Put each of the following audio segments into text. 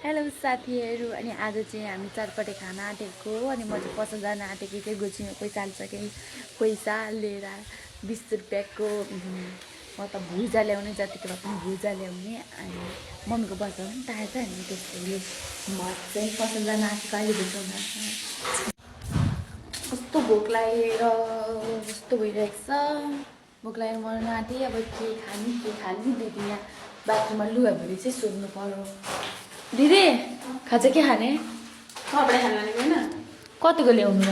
hello साथीहरू अनि आज चाहिँ हामी चटपटे खान आँटेको अनि म चाहिँ पसल जान आँटेको चाहिँ गोजीमा पैसा हालिसकेँ पैसा लिएर 20 रुपियाँको म त भुजा ल्याउने जतिको भए पनि भुजा ल्याउने अनि मम्मीको बजार पनि टाढो छ अनि त्यसैले म चाहिँ पसल जान आँटेको अहिले भेटाउन कस्तो भोक लागेर जस्तो भइरहेको छ भोक लागेर मर्न आँटेँ अब के खाने दिदी यहाँ बाथरुममा लुगा भरि चाहिँ सोध्नु पर्यो दिदी खाजा के खाने कपडा खाने होइन कतिको ल्याउनु र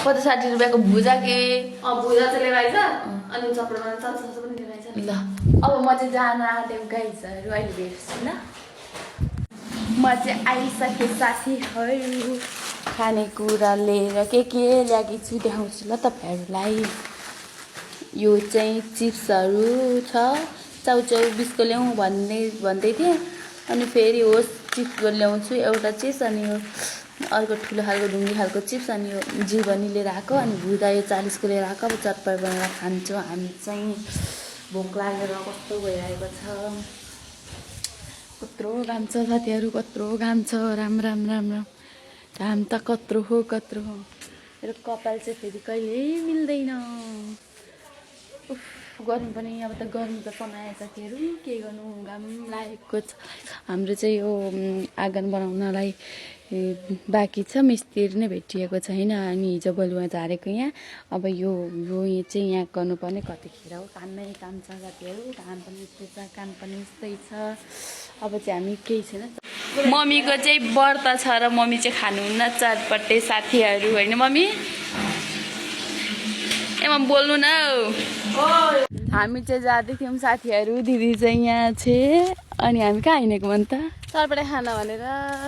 50-60 रुपियाँको भुजा के भुजा चाहिँ लिएर आइज अनि चपडा चाल्छ पनि लिएर आइज ल अब म चाहिँ जान आँटेको गाइजहरू अहिले भेट्छु ल म चाहिँ आइसकेँ साथीहरू खानेकुरा लिएर के ल्याएको छु देखाउँछु ल तपाईँहरूलाई यो चाहिँ चिप्सहरू छ चाउचाउ 20को ल्याउँ भन्दै थिएँ अनि फेरि होस् चिप्सको ल्याउँछु एउटा चिप्स अनि यो अर्को ठुलो खालको ढुङ्गी खालको चिप्स अनि यो जीवनी लिएर आएको अनि भुजा यो 40को लिएर आएको अब चटपट बनाएर खान्छौँ हामी चाहिँ भोक लागेर कस्तो भइरहेको छ कत्रो घाम छ साथीहरू कत्रो घाम छ राम घाम त कत्रो हो मेरो कपाल चाहिँ फेरि कहिल्यै मिल्दैन गर्मी पनि अब त गर्मी त समाए साथीहरू के गर्नु घाम लागेको छ हाम्रो चाहिँ यो आँगन बनाउनलाई बाँकी छ मिस्त्री नै भेटिएको छैन अनि हिजो बलुवा झारेको यहाँ अब यो चाहिँ यहाँ गर्नुपर्ने कतिखेर हो काममै काम छ साथीहरू काम पनि यस्तै छ काम पनि यस्तै छ अब चाहिँ हामी केही छैन मम्मीको चाहिँ व्रत छ र मम्मी चाहिँ खानुहुन्न चटपटे साथीहरू होइन मम्मी एमा बोल्नु न हामी चाहिँ जाँदै थियौँ साथीहरू दिदी चाहिँ यहाँ छे अनि हामी कहाँ हिँडेको भन् त चटपटे खाना भनेर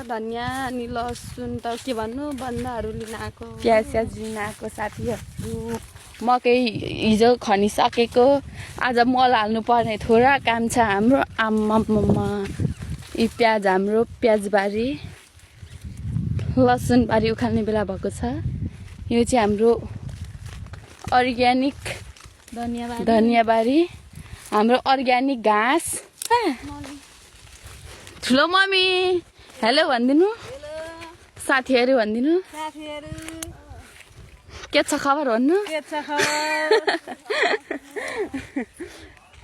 धनियाँ अनि लसुन त के भन्नु बन्दाहरू लिन आएको प्याज लिन आएको साथीहरू मकै हिजो खनिसकेको आज मल हाल्नु पर्ने थोडा काम छ हाम्रो आम्मामा यी प्याज हाम्रो प्याजबारी लसुनबारी उखाल्ने बेला भएको छ यो चाहिँ हाम्रो अर्ग्यानिक धनियाँबारी हाम्रो अर्ग्यानिक घाँस ठुलो मम्मी हेलो भनिदिनु साथीहरू भनिदिनु के छ खबर भन्नु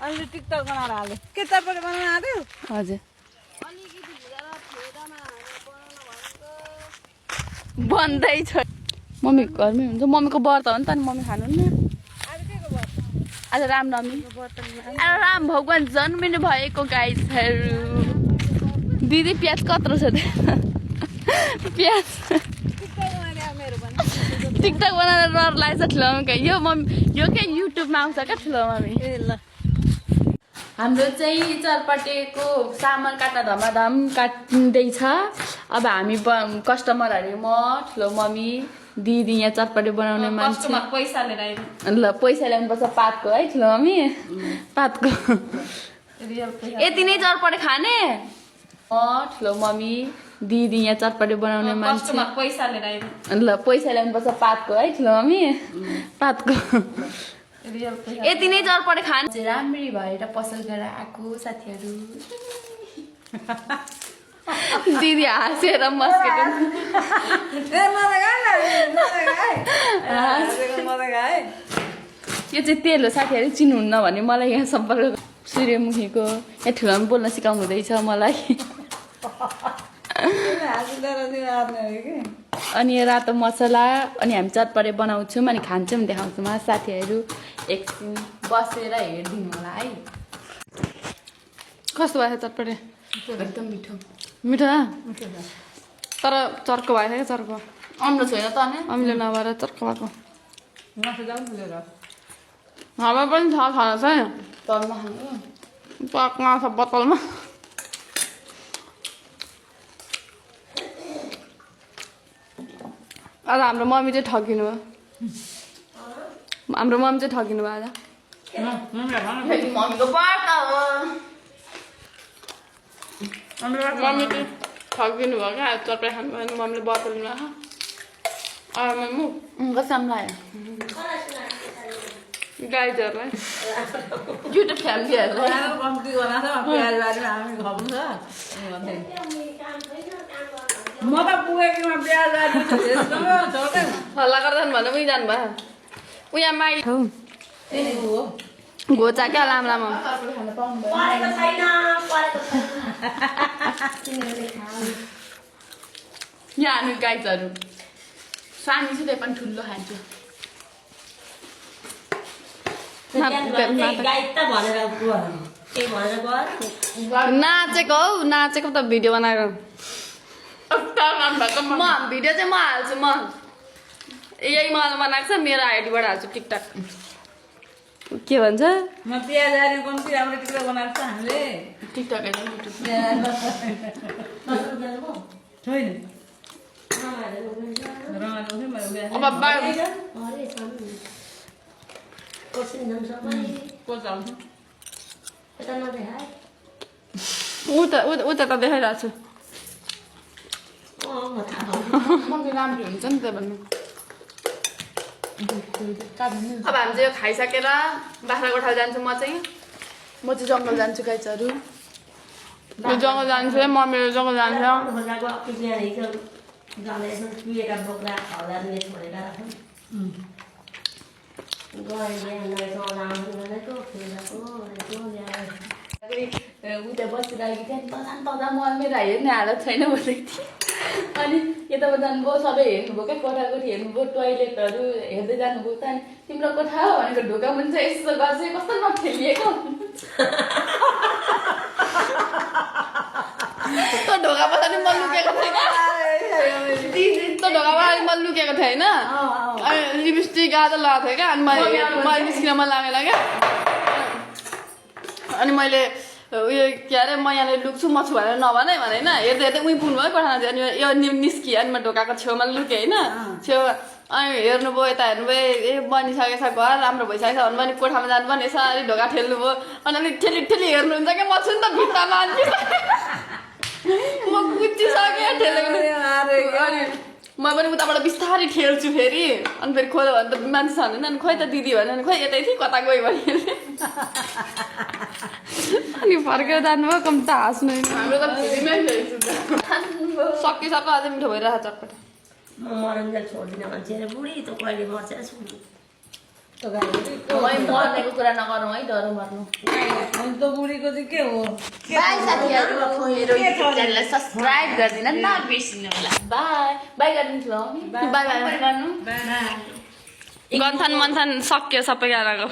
अहिले टिकटक बनाएर हाल्यो के चटपटे बनाउन आयो हजुर बन्दैछ मम्मी घरमै हुन्छ मम्मीको व्रत हो नि त अनि मम्मी खानुहुन्न आज रामनवमी राम भगवान जन्मिनु भएको गाईहरू दिदी प्याज कत्रो छ प्याज टिकटक बनाएर डर लाग्छ ठुलो मम्मी यो के युट्युबमा आउँछ क्या ठुलो मम्मी ल हाम्रो चाहिँ चटपटेको सामान काट्न धमाधम काट्दैछ अब हामी कस्टमरहरू म ठुलो मम्मी दिदी यहाँ चटपटे बनाउने मान्छे पैसा लिएर आयो ल पैसा ल्याउनुपर्छ पातको है ठुलो मम्मी पातको यति नै चटपटे खाने ठुलो मम्मी दिदी यहाँ चटपटे बनाउने मान्छे पैसा लिएर आयो ल पैसा ल्याउनुपर्छ पातको है ठुलो मम्मी पातको यति नै चटपटे खाने चाहिँ राम्ररी भएर पसल गरेर आएको साथीहरू दिदी हाँसेर मस्केट यो चाहिँ तेल हो साथीहरू चिन्नुहुन्न भने मलाई यहाँ सम्पर्क सूर्यमुखीको यहाँ ठुलोमा बोल्न सिकाउनु हुँदैछ मलाई अनि यो रातो मसला अनि हामी चटपटे बनाउँछौँ अनि खान्छौँ देखाउँछौँ साथीहरू एकछिन बसेर हेरिदिनु होला है कस्तो भयो चटपटे एकदम मिठो मिठो तर चर्को भएछ क्या चर्को अम्लो छैन त नि अम्लो नभएर चर्को भएको हावा पनि छ खाना चाहिँ तलमा खानु पक्का छ बोतलमा आज हाम्रो मम्मी चाहिँ ठगिनु भयो हाम्रो मम्मी चाहिँ ठगिनु भयो आज मम्मीको व्रत हो मम्मी चाहिँ ठगिनु भयो क्या चटपटे खानु भयो मम्मीले बोतल लिनु कसम लाग्यो गाइजहरूलाई युट्युब फ्यामिलीहरूलाई कम्ती बनाएको प्याज बारीमा हामी खप्नु छ म त पुगेकोमा प्याज बारी हल्ला गर्दा भने उहीँ जानुभयो उहाँ माइ घोचा क्या लामो लामो यहाँ हामी गाइजहरू सानो छु त्यही पनि ठुलो खान्छु नाचेको हौ नाचेको त भिडियो बनाएर म भिडियो चाहिँ म हाल्छु म यही मलाई बनाएको छ मेरो आइडीबाट हाल्छु टिकटक के भन्छ म प्याज बारी कम्ती राम्रो टिक्रो बनाएको छ हामीले टिकटक होइन युट्युब छैन अब बाहिर उता त देखाइरहेको छु मम्मी राम्रो हुन्छ नि त भन्नु अब हामी चाहिँ यो खाइसकेर बाख्राकोट जान्छु म चाहिँ जङ्गल जान्छु गाइजहरू यो जङ्गल जान्छु है मम्मीहरू जङ्गल जान्छ उता बसिरहेको थिएँ तदा म मेरो हेर्ने हालत छैन भनेको थिएँ अनि यताबाट जानुभयो सबै हेर्नुभयो क्या कोठाकोठी हेर्नुभयो टोइलेटहरू हेर्दै जानुभयो त अनि तिम्रो कोठा हो भनेको ढोका पनि चाहिँ यस्तो गर्छ कस्तो नखेलिएको त्यो ढोका पछाडि म लुकेको थिएन त्यो ढोका पछाडि म लुकेको थिएँ होइन अनि लिपस्टिक गाजर लगाएको थिएँ क्या अनि मैले निस्किन मन लागेन क्या अनि मैले उयो के अरे म यहाँनिर लुक्छु म छु भनेर नभन है भने होइन हेर्दै हेर्दै उहीँ पुग्नुभयो कोठामा चाहिँ अनि यो निस्किएँ अनि म ढोकाको छेउमा लुकेँ होइन छेउ अनि हेर्नुभयो यता हेर्नुभयो ए बनिसकेछ घर राम्रो भइसकेछ भने पनि कोठामा जानु पनि यसरी ढोका ठेल्नुभयो अनि अलिक ठेली ठेली हेर्नुहुन्छ क्या म छु नि त भित्तामा अनि म कुचिसकेँ ठेलेको अनि म पनि उताबाट बिस्तारै ठेल्छु फेरि अनि फेरि खोल्यो भने त मान्छे छ भने अनि खोइ त दिदी भन्यो भने खोइ यतै थिएँ कता गयो भने अनि फर्केर जानुभयो कम त हाँस्नु हाम्रो त सकिसक्यो अझै मिठो भइरहेको चटपट मर्नेको कुरा नगरौँ है डर मर्नु बुढीको चाहिँ के हो बाई साथीहरू मेरो युट्युब च्यानललाई सब्सक्राइब गरिदिन नबिर्सिनु होला बाई बाई गरिदिन्छु ल बाई बाई गर्नु गन्थन मन्थन सक्यो सबैजनाको